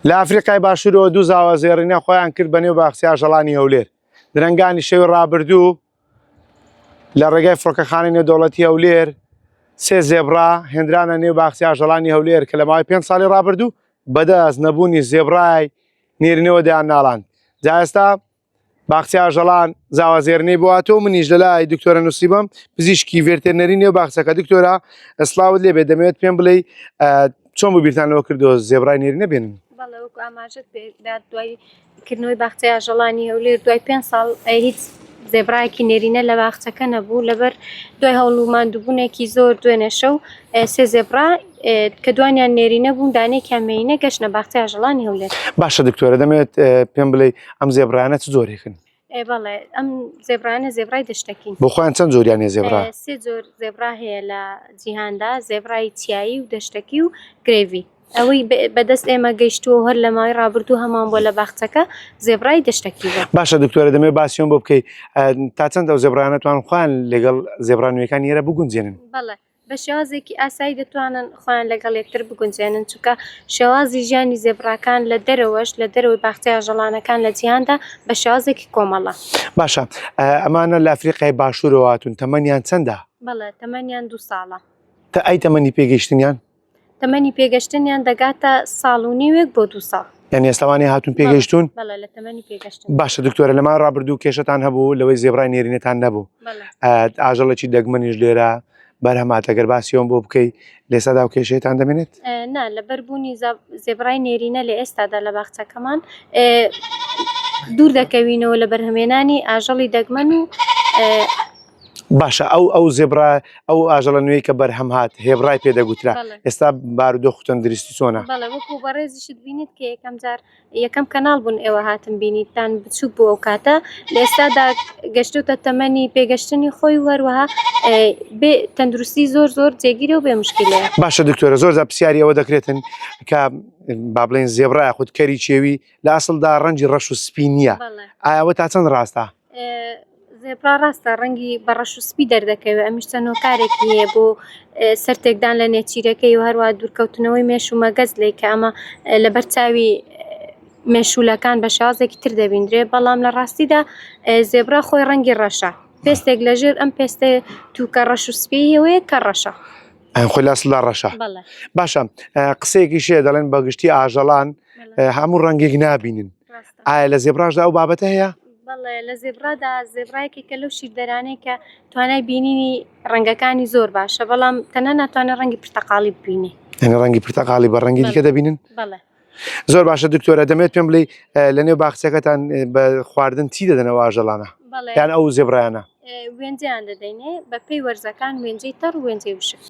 لە ئەفریقای باشوورەوە دوو زاوا زێڕینە خۆیان کرد بە نێو باخچەی ئاژەڵانی هەولێر. درەنگانی شەوی ڕابردوو لە ڕێگای فڕۆکەخانەی نێودەوڵەتی هەولێر سێ زێبڕا هێنرانە نێو باخچەی ئاژەڵانی هەولێر کە لە ماوەی پێنج ساڵی ڕابردوو بەدەست نەبوونی زێبڕای نێرینەوە دەیان ناڵاند. جا ئێستا باخچەی ئاژەڵان زاوا زێرنەی بۆ هاتووە منیش لەلای دکتۆرە نووسیبم پزیشکی ڤێرتێرنەری نێو باخچەکە دکتۆرە سڵاوت لێبێت دەمەوێت پێم بڵێی چۆن بوو بیرتان لەوە کردەوە زێبرای نێرینە بێنن؟ بەڵێ وەکو ئاماژەت پێدا دوای کردنەوەی باخچەی ئاژەڵانی هەولێر دوای پێ ساڵ هیچ زێبرایەکی نێرینە لە باخچەکە نەبوو لەبەر دوای هەوڵ و ماندووبوونێکی زۆر دوێنێ شەو سێ زێبرا کە دوانیان نێرینە بوون دانێکیان مێینە گەشتنە باخچەی ئاژەڵانی هەولێر. باشە دکتۆرە دەمەوێت پێم بڵێی ئەم زێبرایانە چ جۆرێکن؟ بەڵێ ئەم زێبرانە زێبرای دەشتەکین. بۆ خۆیان چەند جۆریان هەیە زێبرا؟ سێ جۆر زێبرا هەیە لە جیهاندا زێبرای چیایی و دەشتەکی و گرێڤی. ئەوەی بەدەست ئێمە گەیشتووە و هەر لە ماوەی ڕابردوو هەمان بووە لە باخچەکە زێبرای دەشتەکی بووە. باشە دکتۆرە دەمەوێت باسی ئەوم بۆ بکەی تا چەند ئەو زێبرایانە توان خۆیان لەگەڵ زێبرا نوێیەکانی ئێرە بگونجێنن؟ بەڵێ بە شێوازێکی ئاسایی دەتوانن خۆیان لەگەڵ یەکتر بگونجێنن چونکە شێوازی ژیانی زێبراکان لە دەرەوەش لە دەرەوەی باخچەی ئاژەڵانەکان لە جیهاندا بە شێوازێکی کۆمەڵە. باشە ئەمانە لە ئەفریقای باشوورەوە هاتوون تەمەنیان چەندە؟ بەڵێ تەمەنیان دوو ساڵە. تە ئەی تەمەنی پێگەیشتنیان؟ تەمەنی پێگەشتنیان دەگاتە ساڵ و نیوێک بۆ دوو ساڵ. یانی ئێستا وانەیە هاتوون پێگەیشتوون؟ بەڵێ لە تەمەنی پێگەشتن. باشە دکتۆرە لە ماوەی ڕابردوو کێشەتان هەبوو لەوەی زێبرای نێرینەتان نەبوو ئاژەڵێکی دەگمەنیش لێرە بەرهەم هات ئەگەر باسی ئەوم بۆ بکەی لە ئێستادا ئەو کێشەیەتان دەمێنێت؟ نا لەبەر بوونی زێبرای نێرینە لە ئێستادا لە باخچەکەمان دوور دەکەوینەوە لە بەرهەمێنانی ئاژەڵی دەگمەن و باشە ئەو ئەو زێبرا ئەو ئاژەڵە نوێی کە بەرهەم هات هێبرای پێ دەگوترا ئێستا بارودۆخ و تەندروستی چۆنە؟ بەڵێ وەکو بەڕێزیشت بینیت کە یەکەم جار یەکەم کەناڵ بوون ئێوە هاتن بینیتان بچوک بوو ئەو کاتە لە ئێستادا گەشتوتە تەمەنی پێگەشتنی خۆی و هەروەها بێ تەندروستی زۆر زۆر جێگیرە و بێ مشکلەیە. باشە دکتۆرە زۆر جار پرسیاری ئەوە دەکرێتن کە با بڵێن زێبرا یاخود کەری چێوی لە ئەسڵدا ڕەنگی ڕەش و سپی نییە ئایا ئەوە تا چەند ڕاستە؟ زێبرا ڕاستە ڕەنگی بە ڕەش و سپی دەردەکەوێت ئەمیش چەند هۆکارێکی هەیە بۆ سەرتێکدان لە نێچیرەکەی و هەروە دوورکەوتنەوەی مێش و مەگەز لێ کە ئەمە لەبەر چاوی مێشولەکان بە شێوازێکی تر دەبیندرێ بەڵام لە ڕاستیدا زێبرا خۆی ڕەنگی ڕەشە پێستێک لەژێر ئەم پێستە تووکە ڕەش و سپیەوەیە کە ڕەشە. خۆی لە ئەسڵدا ڕەشە. باشە قسەیەکیش هەیە دەڵێن بە گشتی ئاژەڵان هەموو ڕەنگێک نابینن ئایا لە زێبراشدا ئەو بابەتە هەیە؟ بەڵێ لە زێبرادا زێبرایەکی کە لەو شیردەرانەی کە توانای بینینی ڕەنگەکانی زۆر باشە بەڵام تەنها ناتوانێت ڕەنگی پرتەقاڵی ببینێ یعنی ڕەنگی پرتەقاڵی بە ڕەنگی دیکە دەبینن؟ بەڵێ زۆر باشە دکتۆرە دەمێت پێم بڵێ لە نێو باخچەکەتان بە خواردن چی دەدەنەوە ئاژەڵانە یان ئەو زێبرایانە وێنجیان دەدەینێ بە پێی وەرزەکان وێنجەی تەڕ وێنجەی وشک.